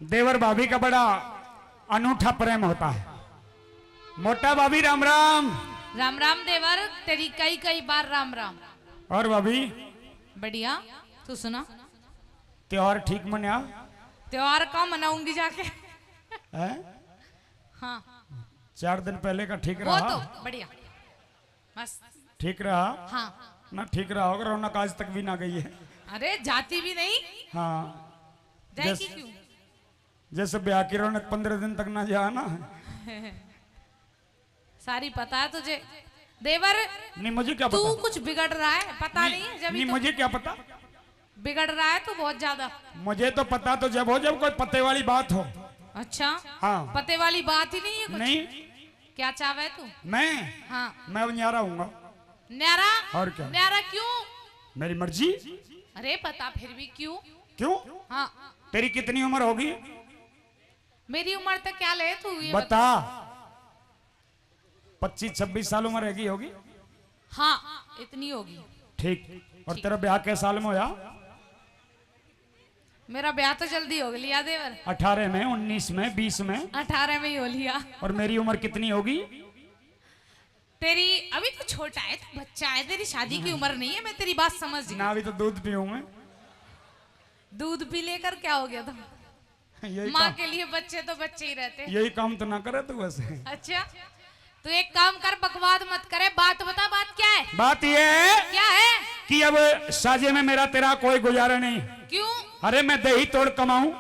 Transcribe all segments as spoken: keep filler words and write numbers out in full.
देवर भाभी का बड़ा अनूठा प्रेम होता है। मोटा भाभी, राम राम। राम राम देवर, तेरी कई कई बार राम राम। और भाभी? बढ़िया, तू सुना? त्योहार ठीक मनाया? त्योहार का मनाऊंगी जाके। हैं? हाँ। चार दिन पहले का ठीक वो रहा? तो बढ़िया। बस। ठीक रहा? हाँ। ना ठीक रहा होगा, रौनक आज तक भी ना गई है। अरे, जाती भी नहीं। हाँ। जाएगी जैस-, क्यों? जैसे ब्याह की रौनक पन्द्रह दिन तक ना जाए ना। सारी पता है तुझे। देवर, नहीं, मुझे क्या तू पता? कुछ बिगड़ रहा है, पता नहीं, नहीं है, जब ही नहीं, तो मुझे क्या पता? बिगड़ रहा है तू बहुत ज्यादा। मुझे तो पता तो जब हो, जब कोई पते वाली बात हो। अच्छा? हाँ। पते वाली बात ही नहीं है कुछ? नहीं। क्या चाहवे तू? मैं? हाँ। मैं अब न्यारा हूँगा। न्यारा? और क्या? न्यारा क्यों? मेरी मर्जी। अरे, पता फिर भी क्यों? क्यों? हाँ। तेरी कितनी उम्र होगी? मेरी उम्र तो क्या ले तू, ये बता। बता। पच्चीस छब्बीस साल उम्र हैगी होगी? हाँ, इतनी होगी। ठीक। और ठीक। तेरा ब्याह कै साल में होया? मेरा ब्याह तो जल्दी हो लिया देवर। अठारह में, उन्नीस में, बीस में? अठारह में ही हो लिया। और मेरी उम्र कितनी होगी? तेरी अभी तो छोटा है, तू बच्चा है, तेरी शादी की उम्र नहीं है, मैं तेरी बात समझ गई। ना, अभी तो दूध पीऊँ मैं। दूध पी लेकर क्या हो गया था? यही माँ काम, के लिए बच्चे तो बच्चे ही रहते हैं। यही काम तो ना करे तू वैसे। अच्छा, तू एक काम कर, बकवाद मत करे, बात बता, बात क्या है? बात ये है क्या है? कि अब साजे में मेरा तेरा कोई गुजारा नहीं। क्यों? अरे, मैं दही तोड़ कमाऊं,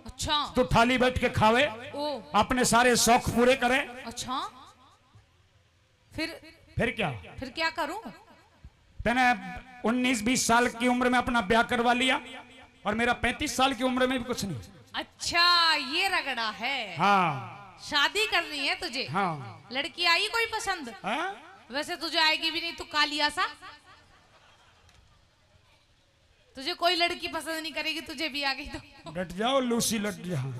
अच्छा। तू थाली बैठ के खावे, ओ। अपने सारे शौक पूरे करे। अच्छा। फिर? फिर क्या? फिर क्या करूं? तने उन्नीस बीस साल की उम्र में अपना ब्याह करवा लिया और मेरा पैंतीस साल की उम्र में भी कुछ नहीं। अच्छा, ये रगड़ा है। हाँ। शादी करनी है तुझे? हाँ। लड़की आई कोई पसंद? हाँ? वैसे तुझे आएगी भी नहीं, तू कालिया सा। तुझे कोई लड़की पसंद नहीं करेगी, तुझे भी आ गई तो। डट जाओ लूसी, डट जाओ।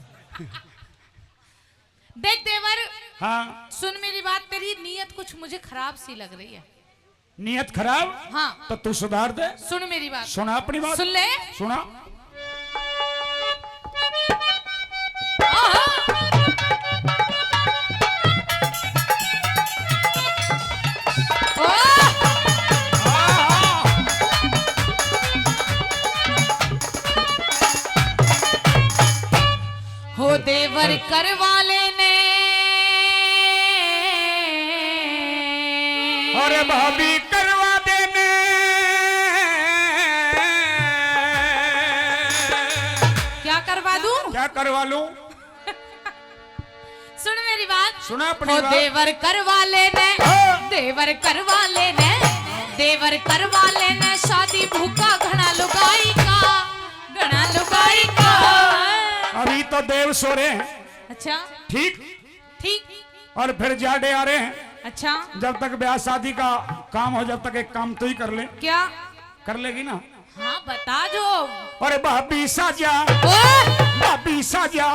देख देवर, हाँ। सुन मेरी बात, तेरी नीयत कुछ मुझे खराब सी लग रही है। नीयत खराब? हाँ। तो तू सुधार दे। सुन मेरी बात। सुना अपनी बात। सुन ले। सुना। आहा। ओह! हो देवर करवा लेने। अरे भाभी करवा देने। क्या करवा दूं? क्या करवा लूं? सुन मेरी बात। सुना अपनी हो बात। देवर करवा लेने, हाँ। देवर करवा लेने, देवर करवा लेने शादी भूखा घना लुगाई का, घना लुगाई का। अभी तो देव सो रहे हैं। अच्छा। ठीक। ठीक। और फिर जाड़े आ रहे हैं। अच्छा। जब तक ब्याह शादी का काम हो, जब तक एक काम तो ही कर ले। क्या? कर लेगी ना? हाँ, बता जो। अरे भाभी साजा, ओए! भाभी साजा,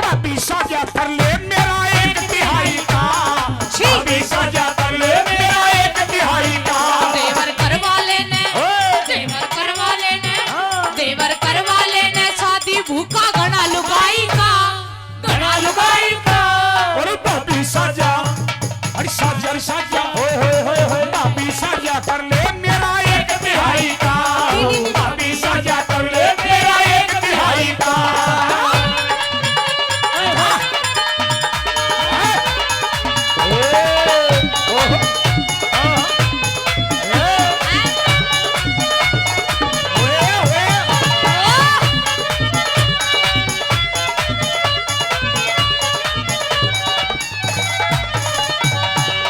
भाभी साजा कर ले मेरा एक तिहाई का। छी! भाभी साजा कर ले मेरा एक तिहाई का। देवर करवा लेने, ओए! देवर करवा लेने, हाँ। देवर करवा लेने शादी भूखा घना लुगाई का, घना लुगाई का। अरे भाभी साजा, अरे साजा, अरे साजा, होए, होए, होए, होए। भाभी साजा कर ले मेरा एक तिहाई का। भाभी साजा कर ले मेरा एक तिहाई का।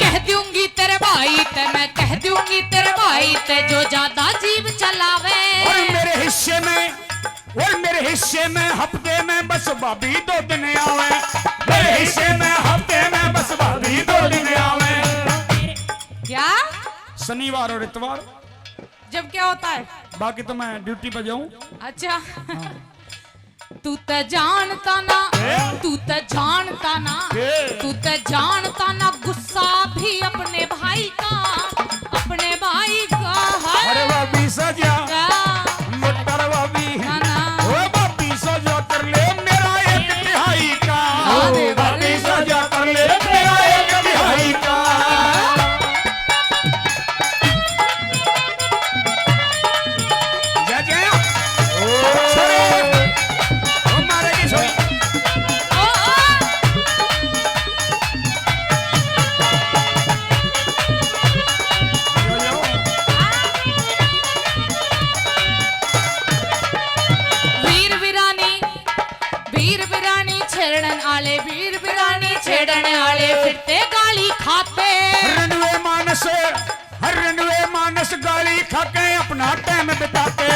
कह दूंगी तेरे भाई ते, मैं कह दूंगी तेरे भाई ते, जो ज्यादा जीव चलावे। और मेरे हिस्से में, और मेरे हिस्से में हफ्ते में बस भाभी दो दिन आवे। मेरे हिस्से में हफ्ते में बस भाभी दो दिन आवे। क्या? शनिवार और इतवार। जब क्या होता है? बाकी तो मैं ड्यूटी पे जाऊं। अच्छा। हाँ। तू त जानता ना, ए? तू त जानता ना, ए? तू त जानता ना, गुस्सा भी अपने भाई का, अपने भाई का है। अरे भाभी साजा, क्या? मोटर भाभी, ना, ना। ओ भाभी साजा कर ले मेरा छेड़न आले वीर बिरानी, छेड़न आले फिरते गाली खाते। रंडवे मानस, हर रंडवे मानस गाली खाके अपना टाइम बिताते।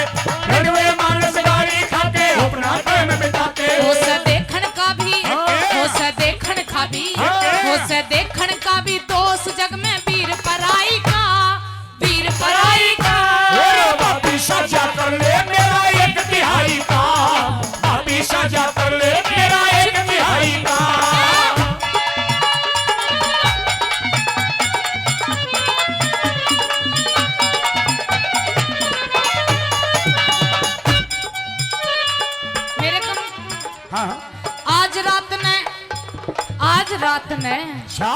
रंडवे मानस गाली खाके अपना टाइम बिताते। हो से देखण का भी, ओके। हो से देखण का भी, ओके। हो से देखण का भी दोष जग में वीर पराई का, वीर पराई का। अरे भाभी साझा कर ले मेरा एक तिहाई का, भाभी साझा कर ले मेरा एक तिहाई का। मेरे को हाँ, हाँ। आज रात ने, आज रात ने, अच्छा।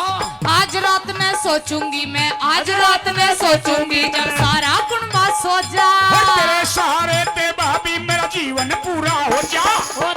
आज रात ने सोचूंगी मैं, आज रात ने सोचूंगी जब सारा कुणबा सो जा। और तेरे सहारे ते भाभी मेरा जीवन पूरा हो जा। ओ